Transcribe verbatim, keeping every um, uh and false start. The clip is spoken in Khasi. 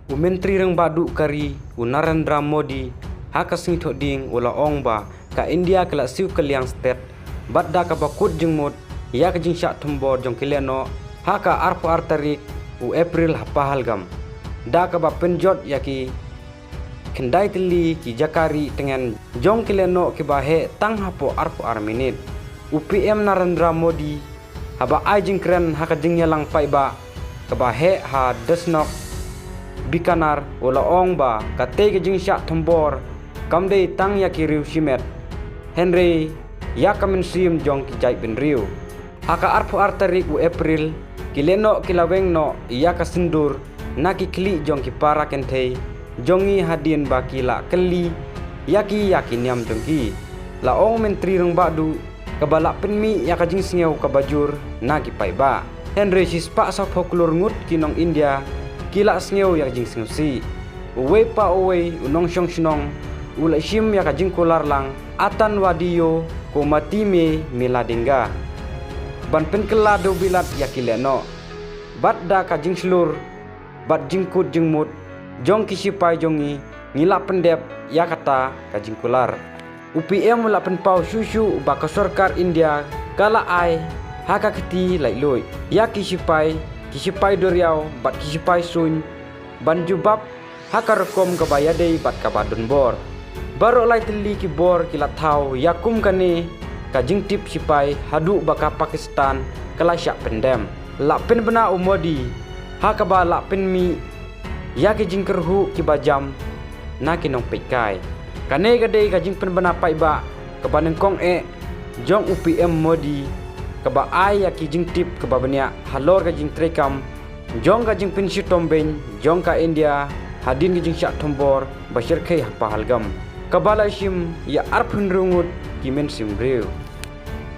U Myntri Rangbah Duh ka ri, u Narendra Modi, ha ka sngi Thohdieng u la ong ba ka India ka la siew kylliang stet bad da kaba kut jingmut ïa ka jingshah thombor jong ki lehnoh ha ka arphew ar tarik u April ha Pahalgam, da kaba pynjot ïa ki khyndai tylli ki jaka rieh tngen jong ki lehnoh kiba heh tang hapoh arphew ar minit. U P M Narendra Modi, haba ai jingkren ha ka jingïalang paidbah kaba heh ha Dasnok, Bikaner, u la ong ba katei ka jingshah thombor kam dei tang ïa ki riew shimet, hynrei ïa ka mynsiem jong ki jaitbynriew. Ha ka arphew ar tarik u April, ki lehnoh ki la weng noh ïa ka sindur na ki khlieh jong ki para kynthei jong ngi hadien ba ki la kylli ïa ki ïa ki niam jong ki, la ong u Myntri Rangbah Duh, kaba la pynmih ïa ka jingsngew kaba jur na ki paidbah. Hynrei shispah sawphew klur ngut ki nong India ki la sngew ïa ka jingsngewsih. Uwei pa uwei u nongshong shnong u la shim ïa ka jingkular lang, Atanwadiyo ko mati mein mila dunga, ban pynkylla dewbilat ïa ki lehnoh. Bad da ka jingshlur bad jingkut jingmut jong ki shipai jong ngi, ngi la pyndep ïa kata ka jingkular. U P M u la pynpaw shuh shuh ba ka sorkar India ka la ai ha ka kti laitluid ïa ki shipai, ki shipai duriaw bad ki shipai suiñ ban jubab ha ka rukom kaba ïadei bad kaba donbor. Baroh lai tylli ki bor ki la thaw ïa kum kane ka jingtip shipai haduh ba ka Pakistan ka la shah pyndem. La pynbna u Modi ha kaba la pynmih ïa ki jingkyrhuh kiba jam na ki nongpeitkai. Kane ka dei ka jingpynbna paidbah kaba nyngkong eh jong u P M Modi, kaba ai ïa ki jingtip kaba bniah halor ka jingtreikam jong ka jingpynshitom beiñ jong ka India hadien ka jingshah thombor ba shyrkhei ha Pahalgam, kaba la shim ïa arphew hynriew ngut ki mynsiem briew.